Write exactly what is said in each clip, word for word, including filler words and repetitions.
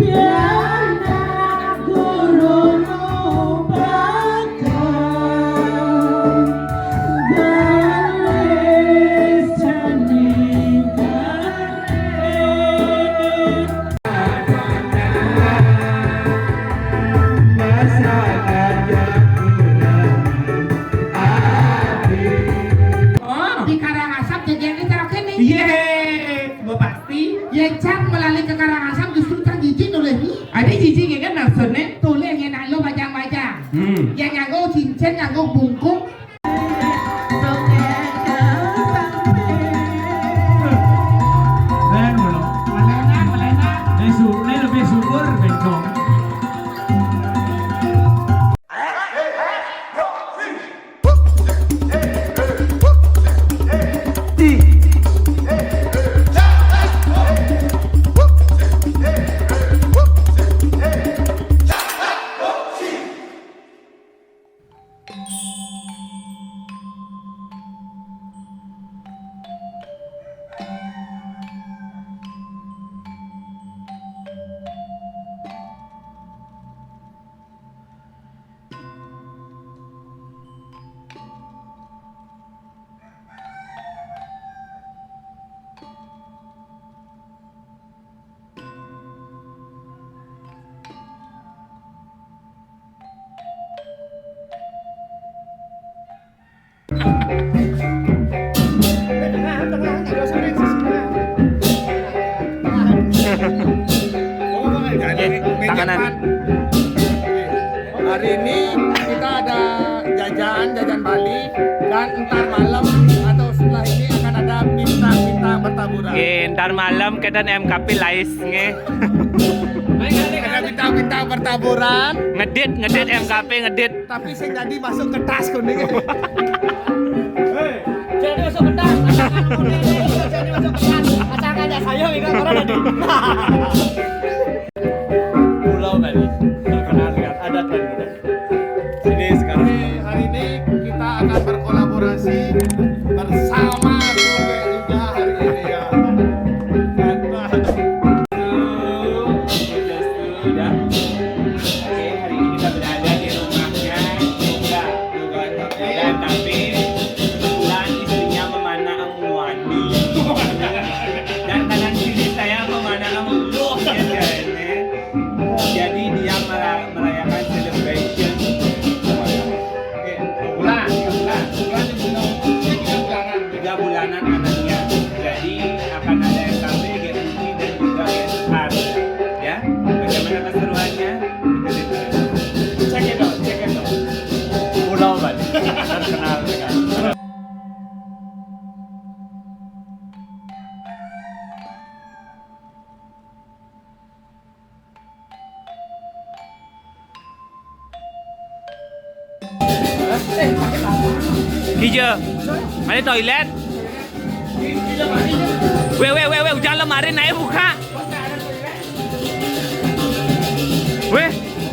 Oh, di Karangasem jajané cara kéné. Yé, mbok pasti. Yén can melali ke Karangasem justru can jijik nolih. Ada jijik kan maksudnya? Tolih yén nak lo bajang-bajang. Hmm. Yén nganggo cincin, nganggo bungkung. Keren loh. Melenak, melenak. Ini su-, ini lebih subur, bencong. Tanganan. Hari ini kita ada jajan, jajan Bali, dan entar malam atau setelah ini akan ada bintang-bintang bertaburan. Nggih, entar malam kadén M K P lais nggih. Ada bintang-bintang bertaburan. Ngedit, ngedit M K P ngedit. Tapi sing tadi masuk ke tas kuning. Jadi masuk ke tas. Jadi masuk ke tas. Asal aja saya ini orang tadi. Pulau Bali terkenal dengan adat dan budaya. Ini sekarang. Hari ini kita akan berkolaborasi bersama Bunda Ida hari ini ya. Sudah. Oke, hari ini kita berada di rumahnya Yoga. Yoga. Dan tapi kebetulan istrinya memanah Muani. Dan kanan kiri saya memanah Luh. Jadi dia mera- merayakan celebration. Oke, bulan, bulan, bulan, bulan, tiga bulanan anaknya. Jadi akan ada S K B, G U I, dan juga S R. Ya, bagaimana keseruannya? Kita dengar. Check it out, check it out. Pulau Bali terkenal dengan Hijau. Mana toilet? Weh, weh, weh, weh, udah lemari naik buka. Weh,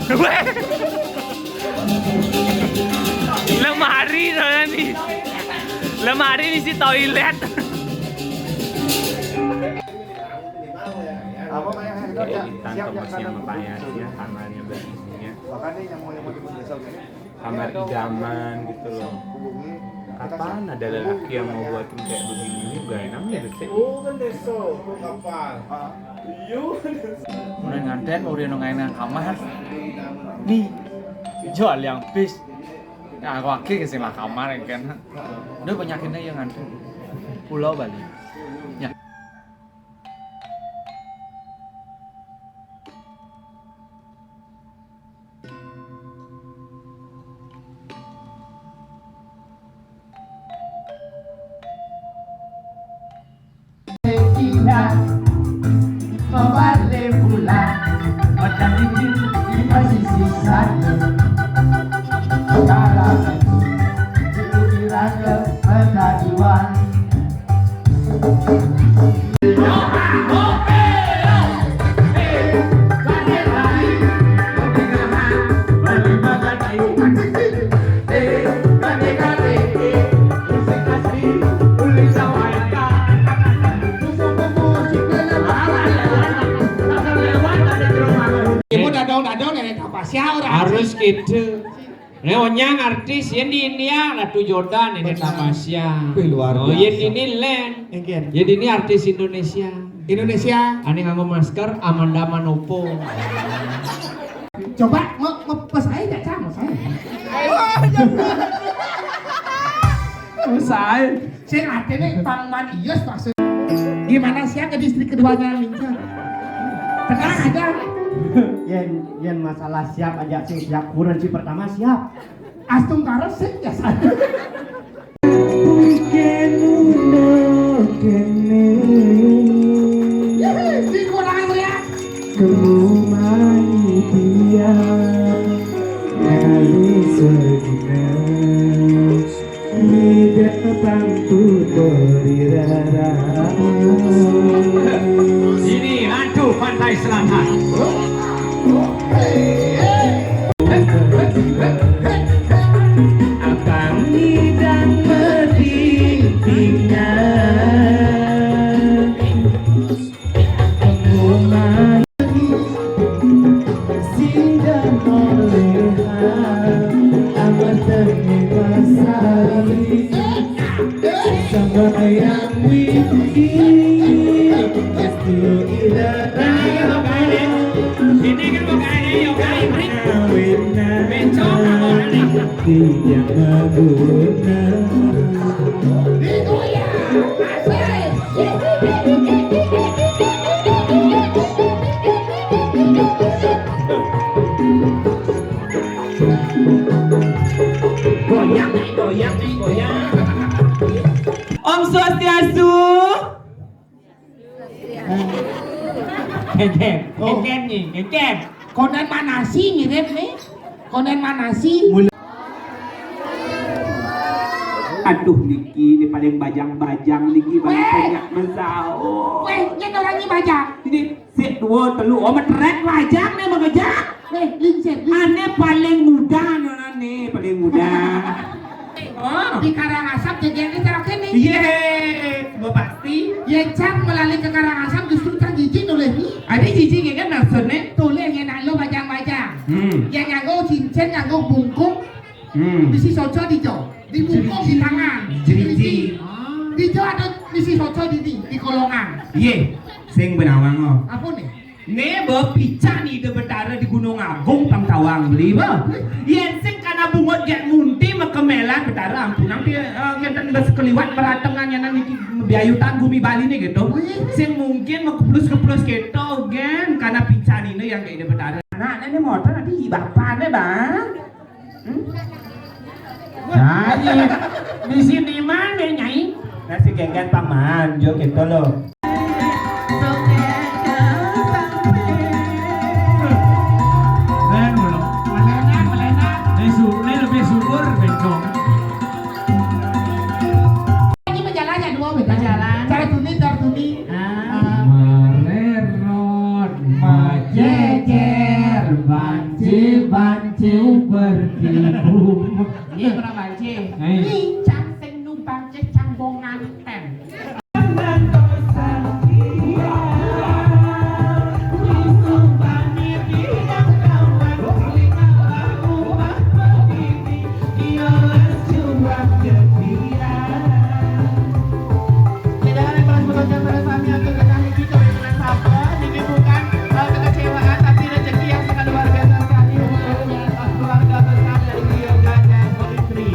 weh. Lemari soalnya nih. Lemari isi toilet. Apa, Pak, yang itu? Kayak ada intan siap, ya, tempatnya kan? Sama kamarnya, mbak, isinya. Makanya yang mau, yang mau jemput besok, ya. Kamar idaman gitu loh. Hubungi. Kapan ada lelaki yang mau buatin kayak begini juga, namanya besok. Oh, kan besok, kapan? Ah. Iya, kan besok. Mulai nganten, mau dia nongkain nang kamar. Nih, jual yang bis. Ya, aku akhir ke sini lah kamar, ya kan. Udah, banyakin aja nganten. Pulau Bali. Ya. Kembali pulang, macam ini di posisi sana. Sekarang itu, itu kira ke pengaduan. Dado Nenek Tapasya orang. Harus gitu. Nek onyang artis, yén di India Ratu Jordan, Nenek Tapasya. Wih, luar biasa. Oh, yén di ini Len. Engken. Yén di ini artis Indonesia. Indonesia. Ané nganggo masker, Amanda Manopo. Coba nge-, ngepes aja, Cang, saya. Usai. Sing artinya Bang Man Iyos maksud. Gimana siap jadi istri keduanya, Linca? Tenang aja. Yén, yén masalah siap aja sih siap. Kurang si pertama siap. Astung karesik ya saya. Bukan udah kene. Yeay, di kurangan meriah. Kamu main dia. Kali segina. Ini Ratu Pantai Selatan. Abang ngidang medingnya. Pengumuman sidang oleh amat terima. Sama yang wiki. Pasti ira. Ini kan bukan ini, yo, kayak ini. Bencong apa orang nih? Tidak berguna. Goyang, goyang, goyang. Om Swastiastu. Kénkén, oh. Kénkén nih, kénkén. Kondén manasi mirip nih. Kondén manasi. Mula- Aduh, niki ini paling bajang-bajang niki, paling banyak mesau. Wéh, ini orangnya bajang. Ini sik dua telu, oh, metrek bajang nih, mengejak. Wéh, lingsir, lingsir. Ané paling muda, ané paling muda. Oh. Di Karangasem jadinya cara kéné. Iya, coba pasti. Ya, Cang melalui ke Karangasem justru Cang jijik nulis nih. Ada jijik ya kan maksudnya? Tulis ya, nak lo bajang-bajang. Hmm. Ya, nganggo cincin, nganggo bungkung. Hmm. Bisi soco di jo. Di bungkung, di tangan. Jeriji. Di jo ada bisi soco di, di, di kolongan. Iya, sing benawang, oh. Apa nih? Né ba pican Ida Betara di Gunung Agung pang tawang beli ba. Yén sing kana bungut gék ngunti makemelan Betara ampunang ti, eh, kénten bes keliwat meratengan yang niki biayutan bumi Bali né gitu. Sing mungkin makeplus-keplus kéto gén kana pican Ida yang gék Ida Betara. Nah, ini motor nanti bapak né, Bang. Hmm? Nah, iya. Di sini mana, Nyai? Nasi kénkén paman, jo kéto lo. Keren, bro. Melena, melena. Ini su-, ini lebih subur, bencong. Ini majalahnya dua, beda. Majalah. Cara tuni, cara tuni. Ah. Mererot, majejer, banci-banci bertibu. Ini pernah banci. Hei. Ini cang sing nu banci cang bongan ten. Edaran yang telah dibagikan pada sami atur kekasih kita yang telah sabar, niki bukan, eh, kekecewaan, tapi rezeki yang sangat luar biasa sekali untuk, eh, keluarga besar dari Beliau Gada Poetry.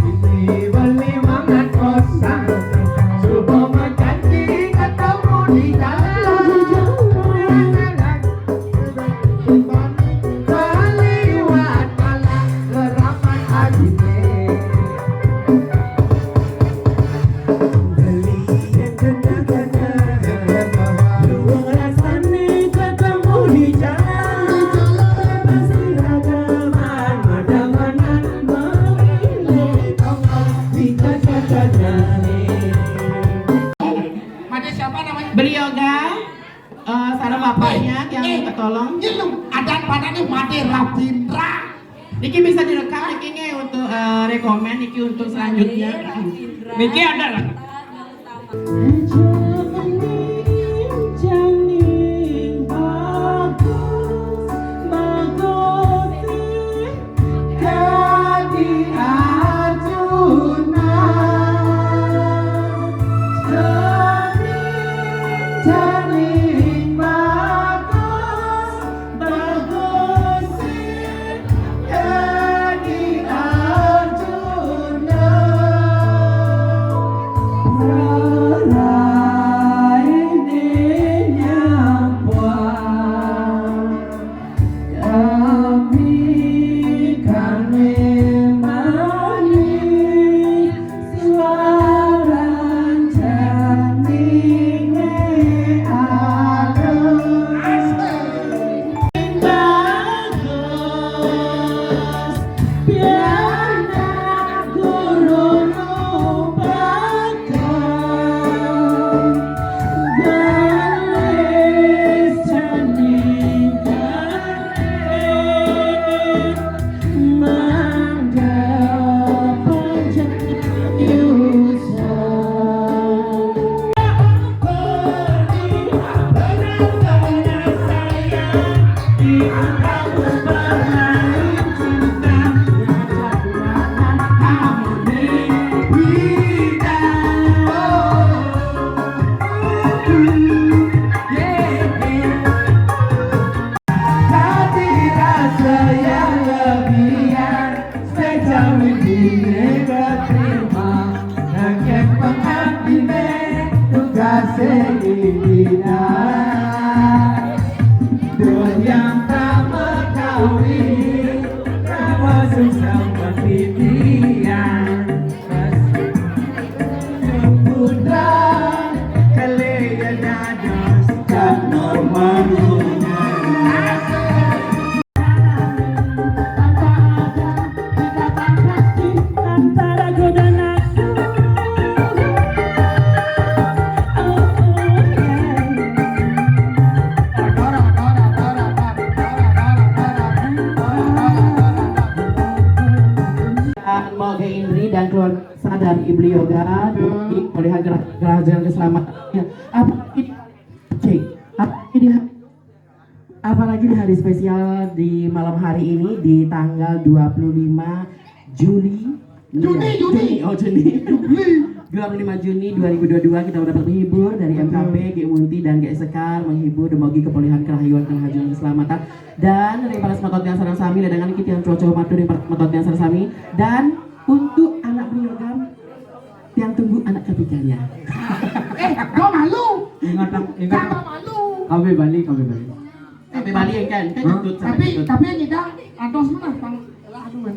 Ini beli mangan kosang, subuh menjanji ketemu di jalan. Made siapa namanya? Beli Yoga. Eh, sareng bapaknya, eh, tiang eh, ketolong. Ini lu, ada pada nih Made Rabindra. Niki bisa direkam niki nggih untuk, eh, rekomen niki untuk selanjutnya. Niki ada lah. Yoga, demi pemulihan kerah-, kerahajuan keselamatan. Ya, apalagi, cek, apalagi di, apalagi di hari spesial di malam hari ini, di tanggal dua puluh lima Juli. Juni, Juni. Oh, Juni. Juli. Dua puluh lima Juni dua ribu dua puluh dua, kita udah dapat menghibur dari M K P, Gek Munti dan Gek Sekar, menghibur demi pemulihan kerahajuan, kerahajuan keselamatan. Dan dari para semeton tiang sareng sami, ledangan kita yang cocok madu dari para semeton tiang sareng sami. Dan untuk anak Beli Yoga yang tunggu anak ketiganya. Eh, gua malu. Ingat, ingat. Sama malu. Kabe Bali, kabe Bali. Sampai Bali ya kan? Kan Hah? jemput, sampai Tapi jemput. tapi yang kita atas mana, Bang? Lah, aduh, ya.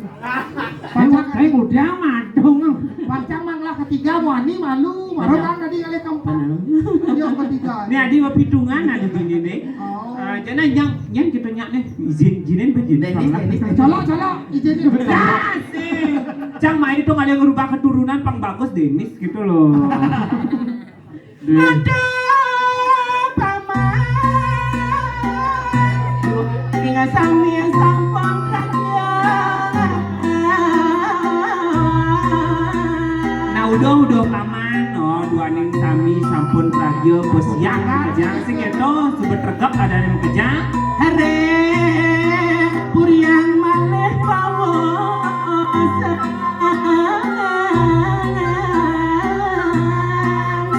Saya mau, saya mau dia madung. Pancang mang lah ketiga, wani malu, baru kan tadi kali keempat. Yang ketiga. Ini adi pitungan adi gini nih. Oh. Ah, jadi yang yang kita nyak nih izin izinin begini. Denis, Denis, Denis. Colok, colok, izinin. Ya sih. Cang main itu ada yang ngerubah keturunan pang bagus Denis gitu loh. Deh. Aduh, paman. Tinggal sami yang sampun kerja. Nah, udah udah paman, oh, duaning sami sampun kerja, bos yang kerja sih gitu, sebet regep ada yang kerja. Hare, puriang malih pawosan.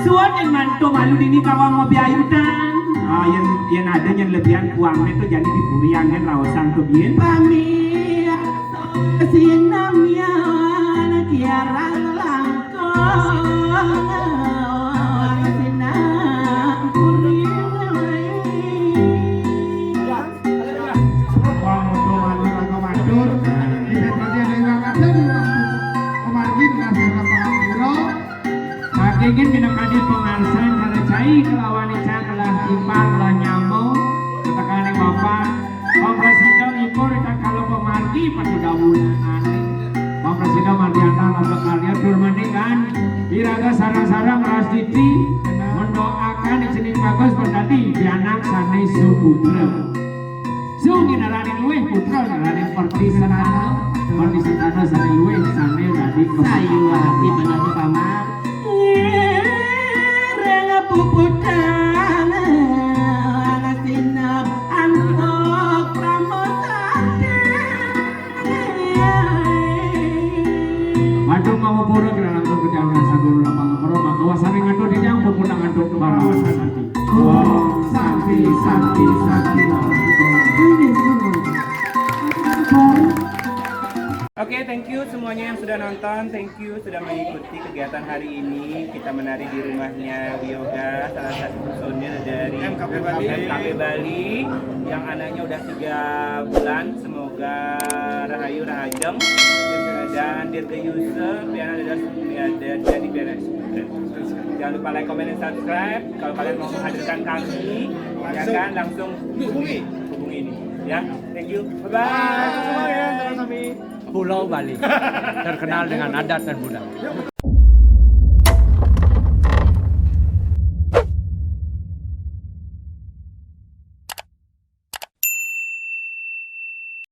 Suwun yen mantu malu dini kawang ngopi ayudan. Ah, yen yen ada yen lebihan kuangnya tuh jadi dipuriang kan raosan tuh biyen. Pami sinamian kiarang langkung sinampuri. Wah, mudah malu, aku matur. Kita tadi ada yang ngajar di waktu kemarin dengan segala pengambiro. Saking minangkani pangarsan kala cai kelawan ical kelah timpal kelah nyambung. Ketekaning Bapak Pak Presiden ibu rikala pemargi pada dawuh. Pak Presiden Mardiana Labak Karya tur maningan iraga sareng-sareng ras titi mendoakan isining bagus pendadi pianak sane suputra. Sungguh naraning luwih putra naraning pertisentana, pertisentana sane luwih sane dadi Sayuwati bener paman. Ngiring puputan sinab antuk pramosati. Madung mawapura kira langkung kejauhan saguru lapang karo makawa sami ngantuk dijang puputang antuk pramosati. Om Santi, Santi, Santi. Oke, thank you semuanya yang sudah nonton, thank you sudah mengikuti kegiatan hari ini. Kita menari di rumahnya Wioga, salah satu personil dari M K P Bali. M K P Bali yang anaknya udah tiga bulan. Semoga rahayu rahajeng dan dirgayusa pianak dados ya, da-, jadi pianak. Jangan lupa like, comment, dan subscribe. Kalau kalian mau menghadirkan kami, ya kan, langsung hubungi, hubungi ini. Ya, thank you. Bye bye. Pulau Bali terkenal dengan adat dan budaya.